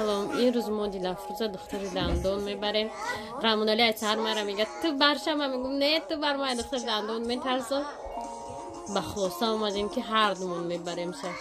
Салом. Ин рӯз мо Дилафрӯза духтари дандон мебарем. Раҳмонали ай саҳар мара мега, ту барша, ман мегум, не, ту бар, ман духтари дандон метарсам. Ба хулоса омадем, ки ҳардумон мебаремша.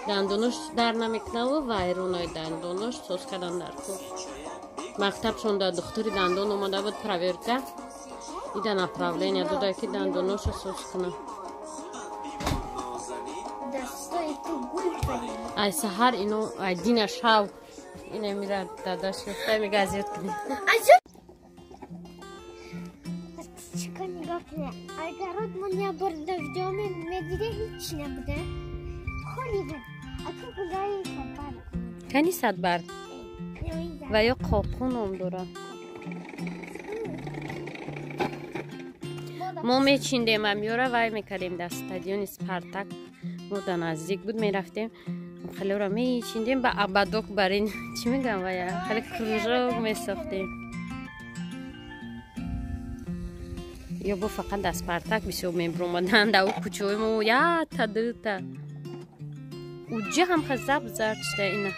Дандонош дар намекунаву вайронои дандонош соз кардан дар кор. Мактабшон да духтури дандон омада буд, проверка ида направление дода, ки дандоноша соз куна. Ай саҳар ино, ай дина шав ина мира дадаш ёфта, мега, азёд кунӣ. Нигоҳ кунед, агар мо як бор видео медиде, ҳеҷ набуда, холи буд. Аку гулои садбарг. Кани садбарг ва ё қоқу ном дорад. Мо мечиндем амёра, вай мекардем дар стадиони Спартак, мо да наздик буд, мерафтем, хелеро мечиндем, ба абадок барин чӣ мегӯям, вая хеле кружок месохтем. Ё бо фақат дар Спартак бисёр мебиромаданд, дар ӯ кӯчаҳои мо якта дута уҷа ҳам хазаб зард шуда ина.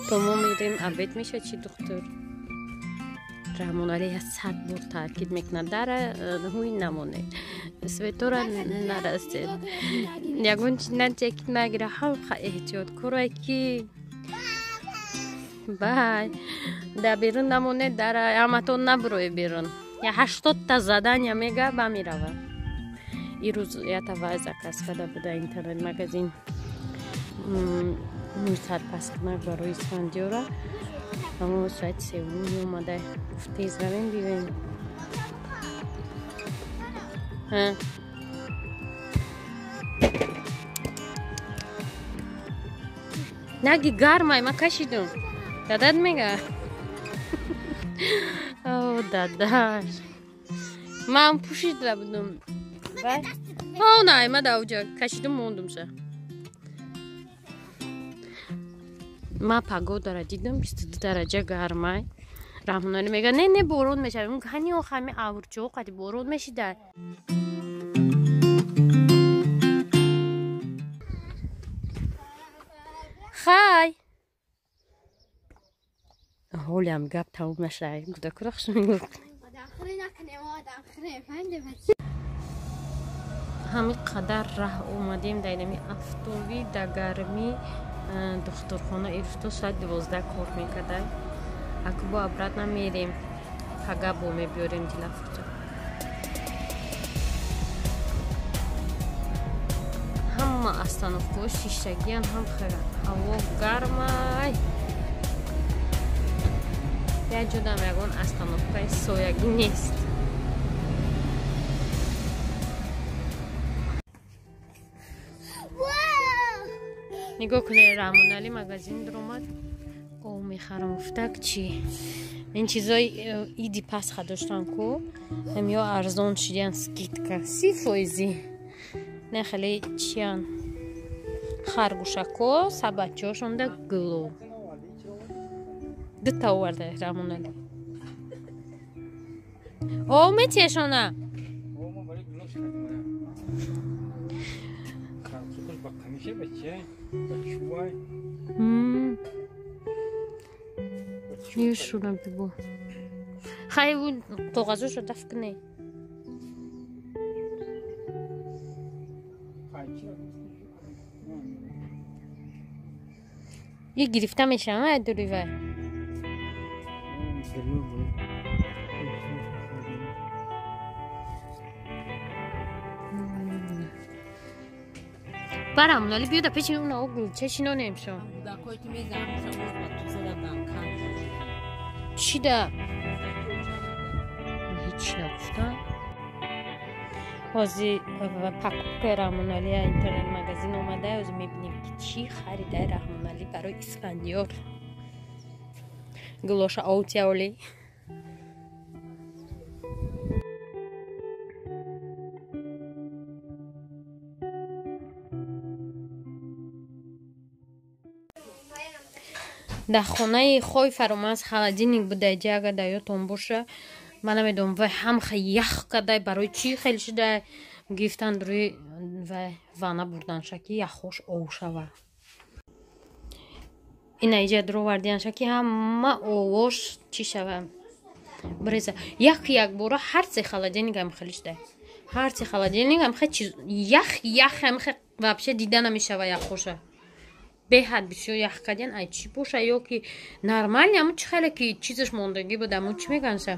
То мо мерем, обед мешавад. Чи духтур Раҳмоналӣ 100 бор таъкид мекунад: дара ҳуй намонед, светора нарасед, ягон чи начекит нагира, ҳам эҳтиёткорае, ки бай да берун намонед, дара ҳаматон набурое берун. Я 80-та задания мега, ба мерава. Ирӯз ята вай заказ карда буда интернет магазин, сарпасткунак барои Исфандиёра. Ҳамо соати севум омада, гуфт, тез равем, биёем. Наги, гармай, ма кашидум, дадат мега. О, дадаш, ман пӯшида будум. О, най, ма да уҷа кашидум, мондумша. Ма погодара дидам, 22 дараҷа гармай. Раҳмонали мега, не, не, борон мешавад. Ҳани охами аврчо қади борон мешида. Хай, ҳолиам гап тамом нашуда, кӯдакро хуш мегуфт. Ҳамин қадар раҳ омадем дар инами афтобӣ, да гармӣ. Духтурхона ирфто соати 12 кор мекарда. Аку бо обратно мерем, пага бо мебиёрем Дилафрӯза. Ҳама остановкаҳо шиштагиян, ҳам ҳаво гармай, як ҷодам ягон остановкаи соягӣ нест. Нигоҳ кунед, Раҳмоналӣ магазин дуромад, ов мехарам гуфтак. Чи ин чизои иди Пасха доштан ку, ё арзон шидиян, скидка 30%. Не, хеле чиян, харгӯшако, сабадчаҳошонда гуло дута оварда Раҳмоналӣ. Ов метиешона. Нишунам бибо. Хай, коғазошо даф кунед. И гирифта мешавам дури вай. Барам, али биёда пеши уна гулча шинонем шо. Чӣ да? Ҳеҷ нагуфтам. Ҳозир покупкаи Раҳмоналӣ интернет магазин омада, ҳозир мебинем, ки чӣ харидаи Раҳмоналӣ барои Исфандиёр. Гулоша овтиавли. Дар хонаи хой Фаромаз холодильник буда, ҷа агар дар ёдтон боша, Ман намедонам вай ҳам ях кадай барои чӣ хел шуда гирифтан рӯи вай ванна бурданша ки яхош ов шава. Ина иҷа дуровардианша ки ҳама овош чӣ шава бреза. Як якбора ҳар се холодильник ҳам хеле шуда. Ҳар се холодильник ҳам хе чиз ях ях ҳам хе вообще дида намешава яхоша. Беҳад бисёр ях кардиан ай чӣ боша ё ки нормально ҳамун чӣ хеле ки чизаш мондагӣ буд ҳамун чӣ меганша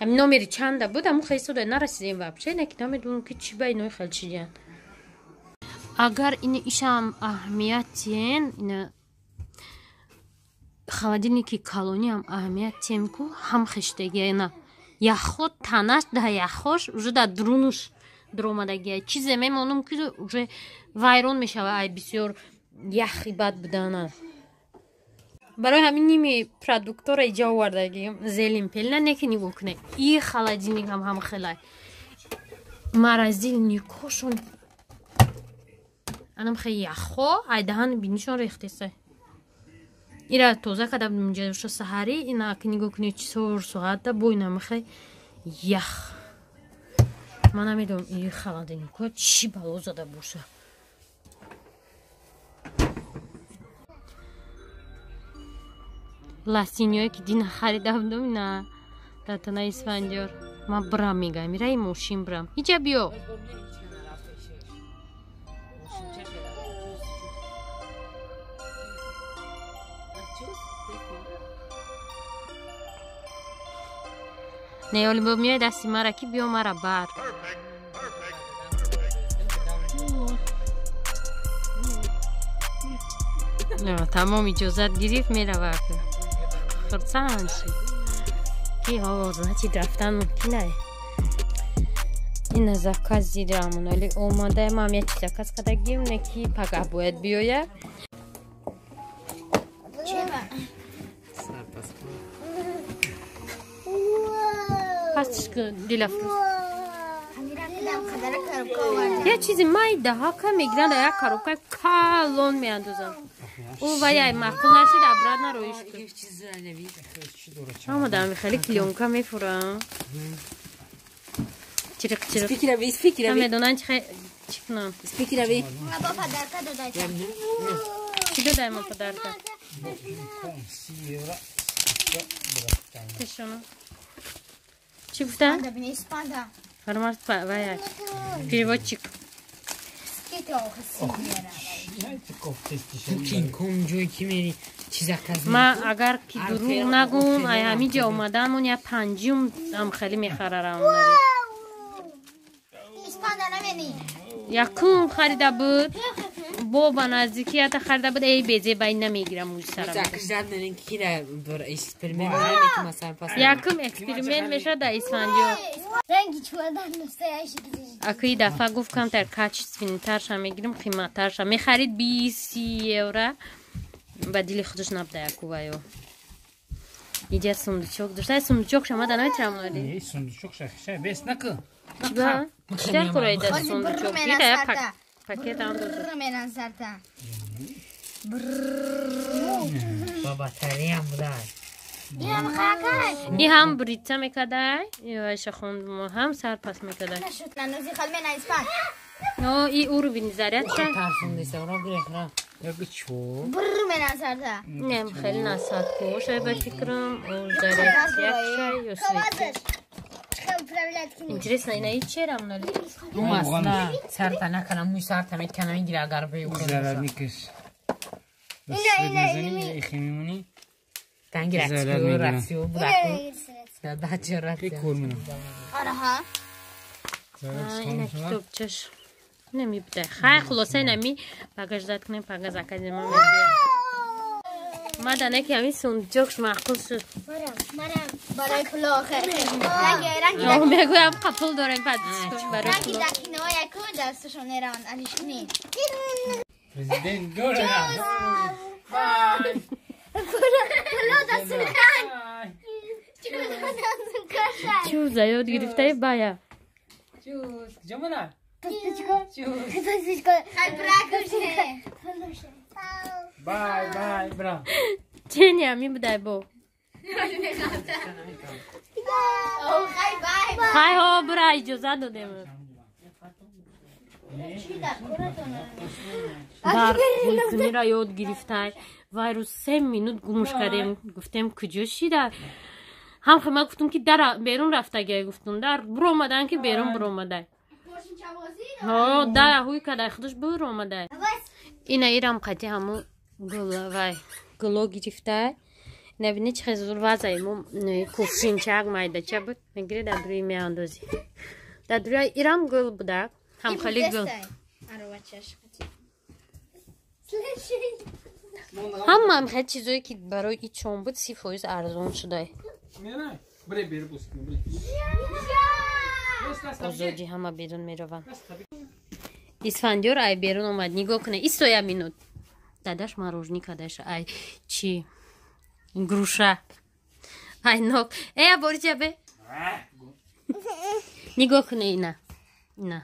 ҳамин номери чанда буд ҳамун хеле сода нарасидем вообще не ки намедонам ки чӣ ба инои хел чидиан. Агар ин ишам аҳамиятиен ина холодильники калониам аҳамият тем ку ҳам хештагия ина яхо танаш да яхош уже да друнуш дуромадагия чизе мемонум ки уже вайрон мешава ай бисёр яхи бад будана. Барои ҳамин ними продуктора иҷа овардагием зелин пелна не ки нигоҳ кунед и холодильник ҳам хелай морозильникҳошон анам хе яхо ай даҳан бинишон рехтеса. Ира тоза карда будем инҷа саҳарӣ ина ки нигоҳ кунед чор соата бо инамихе ях. Ман намедонам и холодильникҳо чӣ бало зада боша. Ластиниҳое ки дина харида будам ина дар танаи Исфандиёр. Ман бирам мегаям ираи мошин бирам. Иҷа биё. Не, оли бо миёй дасти мара ки биё мара бар. Тамом иҷозат гирифт мерава. Хурсанд шид. Ки ҳо, значит рафтан мумкин ай. Ина заказ дидам, оли омада, ман як чиз заказ кардагим, не ки пагаҳ бояд биёяд. Дилафрӯз. Як чизи майдаҳака мегиранд, як коробка калон меандозанд. Ӯ ваяй маъқул нашид, обратно роиш кун. Ҳамадаами хеле клёнка мефурам. Чириқ чириқ. Намедонанд чӣ кунам. Чӣ додай мо подарка? Тишоно. Чӣ гуфтанд? Фармард ваяй. Переводчик. Ма агар ки дурӯғ нагӯм, ай ҳамин ҷо омаданмон я панҷум ам хеле мехарарам. Якум харида буд, бо ба наздикӣ ята харида буд, эй безе ба ин намегирам мӯи сарам. Якум эксперимент мешавад дар Исфандиёр. Акӯи дафъа гуфт камтар качественнитарша мегирим, қиматтарша. Мехарид 20 евро. Ба дили худаш набуда яку ваё. Иҷа сундучок дошта, сундучок шама да наметавонам оли. Не, сундучок шахша бес накы. Чиба? Чӣ короида сундучок? Ида я пакет андоза. Ба батареям буда. И ҳам брица мекадай, вайша хондмо, ҳам сар пас мекадай. Но и уровень зарядка. Не, хеле насадкоша ба фикрам, зарядкаша ё свет. Интересно, ина и черам нали? Масла, сарта накана, муй сарта мекана мегира агар бе Зарядникаш. Ина ина. Танги рацио, рацио, будаку. Дача рацио. Ина китобчаш. Намебудай. Хай, хулоса инами багаж дад кунем, пага закази ма мебиям. Ма дане ки ҳамин сундучокш маъқул шуд. Барои пуло охир. Мегӯям қа пул дорем барои пуло. Президент дора. Чӯза ёд гирифтаи бая. Чӯз, ҷамона. Бай, бай, бра. Чени ҳамин будай бо. Хай ҳо бура иҷозат додем. Дар гулкунира ёд гирифтай. Вай рӯз 3 минут гумуш кардем. Гуфтем куҷо шида? Ҳам ма гуфтум ки дар берун рафтагай гуфтум. Дар буромадан ки берун буромадай. Ҳо дар ҳуй кадай худаш буромадай. Ина ирам қати ҳаму гул вай гуло гирифтай. Набини чӣ хел вазай мо кувшинчак майдача буд. Мегири дар рӯи меандозӣ. Дар рӯи ирам гул будак. Ҳам хеле гул. Ҳамаам хел чизое ки барои ичон буд 30% арзон шудай. Озодӣ ҳама берун мераванд. Исфандиёр ай берун омад. Нигоҳ кунед. Истоя минут. Дадаш мороженое кадаш ай чи груша. Ай нок. Э борича бе. Нигоҳ кунед ина. Ина.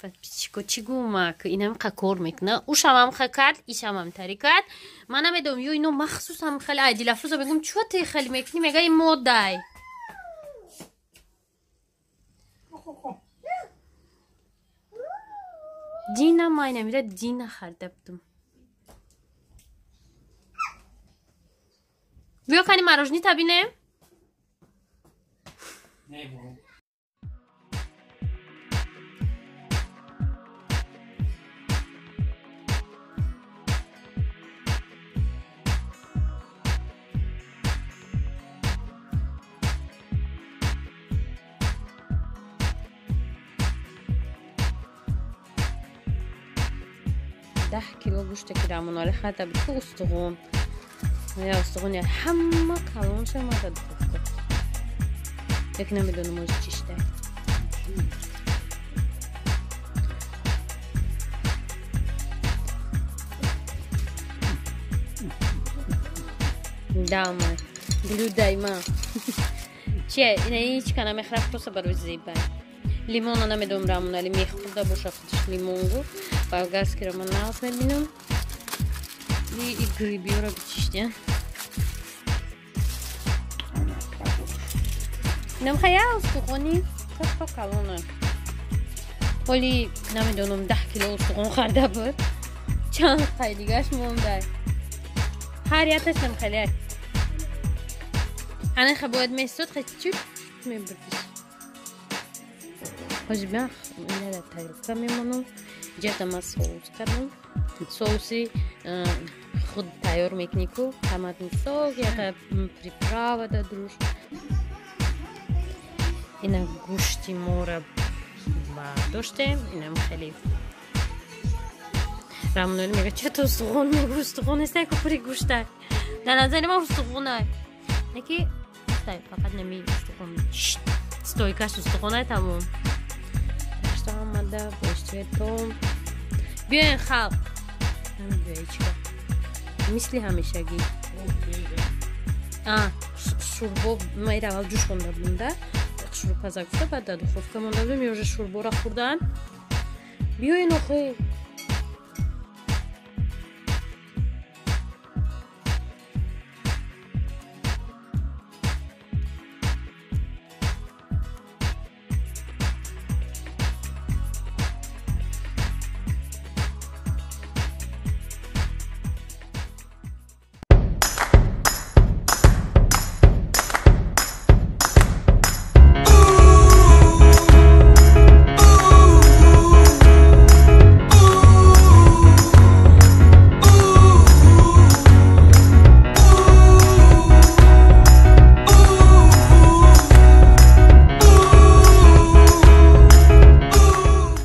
Подписчико чӣ гумак инам қа кор мекуна. Ушамам ха кард, ишамам тари кард. Ман намедонам ё ино махсусам хеле ай Дилафрӯза мегум чӯ ти хеле мекунӣ мега ин модай. Дина май намира дина харида будум. Биё кани мороженое та бинем. Даҳ кило гӯште ки Рамонали харида буд ку устуғон. Я устуғон я ҳама калонша омада духовка. Як намедонам ози чӣ шидай. Дама, блюдай ма. Чия, ина ҳеҷ ка намехӯрад, просто барои зебай. Лимона намедонам Рамонали мехӯрда боша худаш лимон гуфт. Болгарскиро ман нағз мебинам. И грибиёро бичиштян. Инам хая устухони капа калона. Ҳоли намедонам 10 кило устухон харида буд. Чанд қай дигаш мондай. Ҳар якташ нам хеле. Ана бояд месуд хе чут мебурдиш. Ҳозир ман ина дар тарелка мемонам. Ҷата ман соус кардам. Соуси худ тайёр мекунӣ ку томатный сок, ята приправа да друж. Ина гӯшти мора бардоштем. Инам хеле Рамоноли мега ча ту устухон мегӯ устухон нестай ку пури гӯштай. Дар назари ман устухонай. Неки нестай фақат нами устухон. Стойкаш устухонай тамом. Что омада бо иштиҳоятон. Биёен халқ. Намебиёи чикор. Мисли ҳамешагӣ. Шӯрбо ма ира аввал ҷӯш хонда будем да. Шӯрпаза гуфта баъд дар духовка монда будем. Ё уже шӯрбора хӯрдан. Биёен охе.